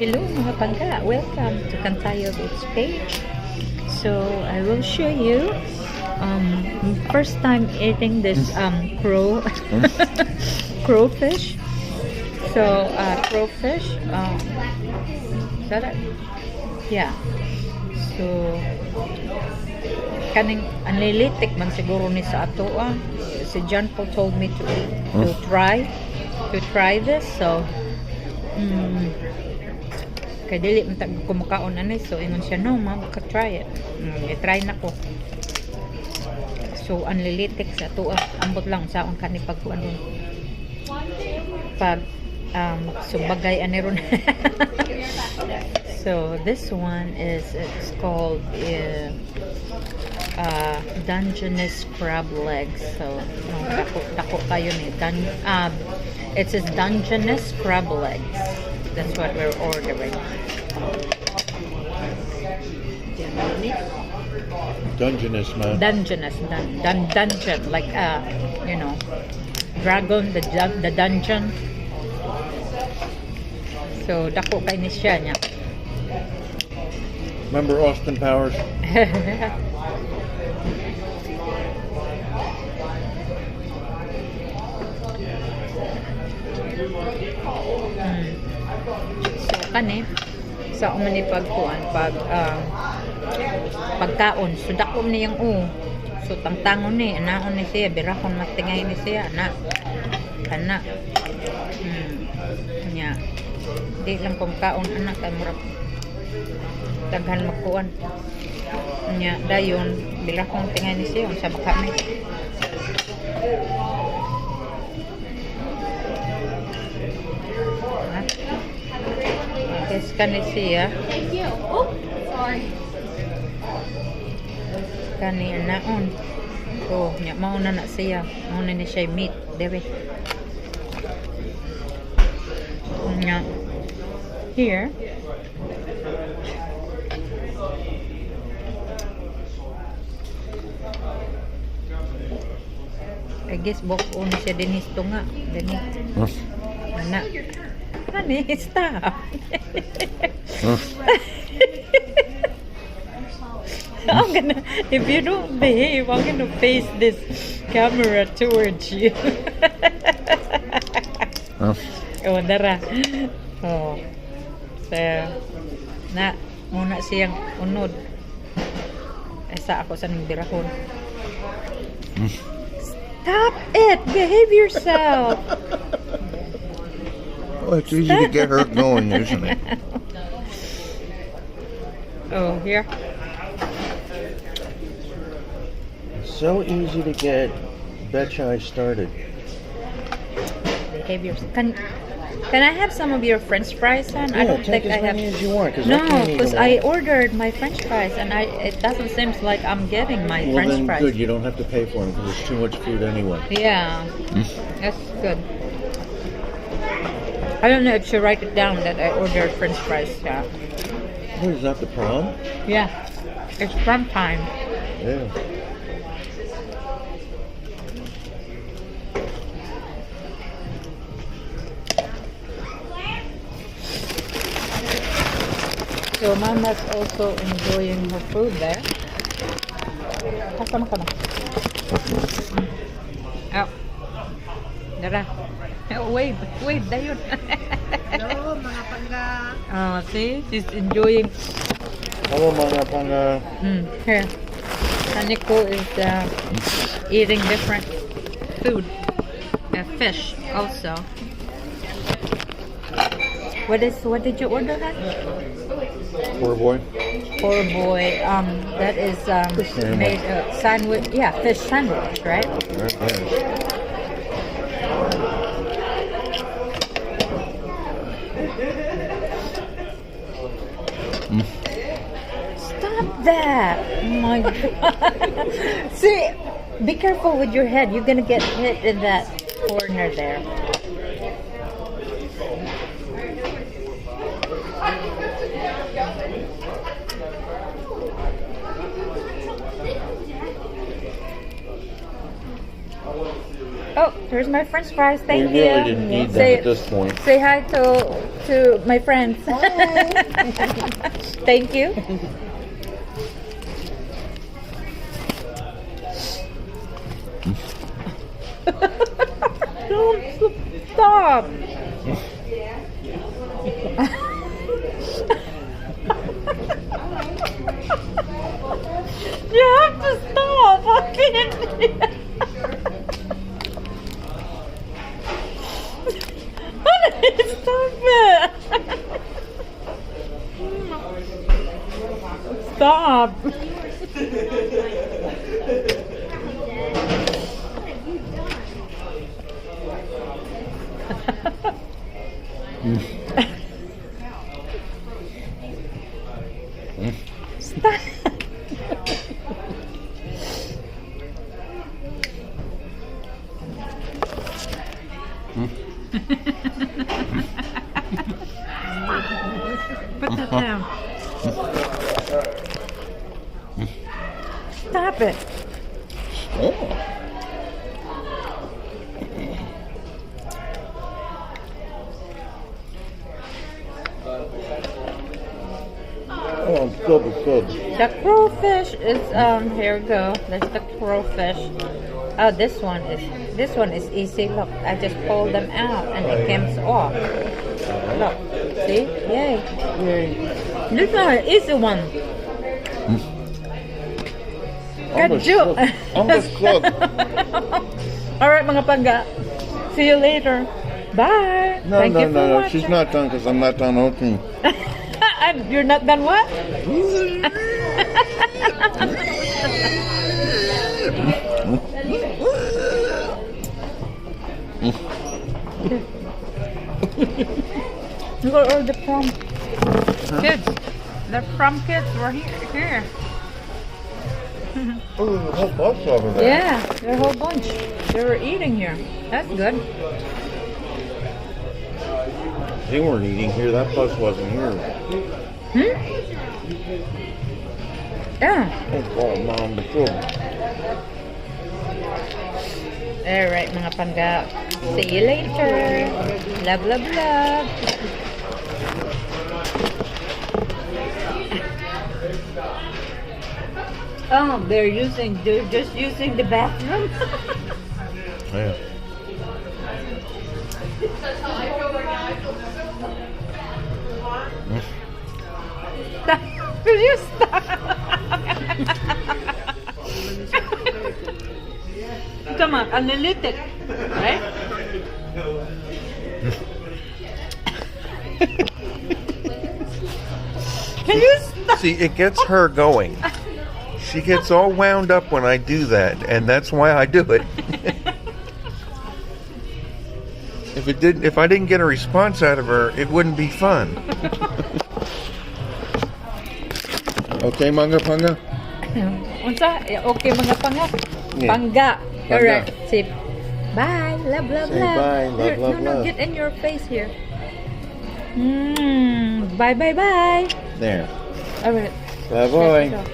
Hello, mga pangga! Welcome to Cantayo Beach page. So, I will show you first time eating this crowfish. So, crowfish, is that it? Yeah. So, kaning anlilitik man siguro ni sa ato ah. Si John Paul told me to eat, to try this. So, kay dili man tag kumakaon ani, so ingon siya, "No, ma'am, ka try it." I-try na ko. So anlilitik sa ato ah. Ambot lang saon kani pag kuan ron. Pag subagay ani ron. So this one is it's called Dungeness crab legs. So no, dako dako kayo ni dun it says Dungeness crab legs. That's what we're ordering. Dungeness, man. Dungeness, dungeon, like dragon, the dungeon. So dako kay ni siya niya. Remember Austin Powers? So kani sa umani pagkuan pag pagkaon, so dako niyang u. So tangtangon ni, anaon ni siya, birahon matingay ni siya na. Kana. Nya. Di lang kung kaon anak kay murag daghan magkuan. Nya dayon birahon tingay ni siya unsa baka ni. Ha? Yes, kani siya. Thank you. Oh, sorry. Kani anaon. Oh, nya mao na na siya. Mao na ni siya meat dere. Nya. Here. I guess bok-on siya dinhi sa tunga. Dinhi. Ana. Honey, stop. If you don't behave, I'm gonna face this camera towards you. Oh, dara. Oh. So, na, muna siyang unod. Asa ako sa ning birahon. Stop it! Behave yourself! Well, it's easy to get her going, isn't it? Oh, here. So easy to get Betchai started. Behave yourself. Can I have some of your French fries, son? I Yeah, don't take think as I have. Many as you want, because I No, can't eat because them all. I ordered my French fries and I it doesn't seem like I'm getting my Well, French then fries. Good. You don't have to pay for them because there's too much food anyway. Yeah, that's good. I don't know if you write it down that I ordered French fries. Yeah. What is that, the prom? Yeah, it's prom time. Yeah. So Mama's also enjoying her food there. Ah, come on, come on. Oh. Dara. Oh, wave, wave, dayon. Hello, mga pangga. Oh, see? She's enjoying. Hello, mga pangga. Here. Haniko is eating different food. Fish also. What did you order, hon? Poor boy. Poor boy. That is Fish sandwich. Made sandwich. Yeah, fish sandwich, right? Right there. Stop that! Oh my God. See, be careful with your head. You're gonna get hit in that corner there. Oh, here's my French fries. Thank We you. really didn't need them Say, at this point. Say hi to to my friends. Thank you. Don't stop. You have to stop. I can't. Stop it. Stop. Stop. Put that down. Stop it. Oh. Oh, I'm so good. The crawfish is here we go. There's the crawfish. Oh, this one is easy. Look, I just pull them out and it comes off. Look, see? Yay. Yay. This one is easy one. I'm a Kadyo. cook. I'm a cook. All right, mga pangga. See you later. Bye. No, Thank no, you for no, no. watching. She's not done because I'm not done opening. You're not done what? Look at all the prom kids. The prom kids were here. Here. Oh, there's a whole bunch over there. Yeah, there are a whole bunch. They were eating here. That's good. They weren't eating here. That bus wasn't here. Yeah. Oh, God, Mom, the food. All right, mga pangga. See you later. Love, love, love. Oh, they're just using the bathroom. Yeah. Stop. Will you stop? Come on, analytic, right? Can you stop? See, it gets her going. She gets all wound up when I do that, and that's why I do it. If I didn't get a response out of her, it wouldn't be fun. Okay, Manga Panga? Unsa? Eh, okay, mga panga. Yeah. Pangga. Pangga. Alright. Say bye. Love, love, Say love. bye. Love, Here, love, no, no, love. get in your face here. Bye, bye, bye. There. Alright. Bye-bye. Check it out.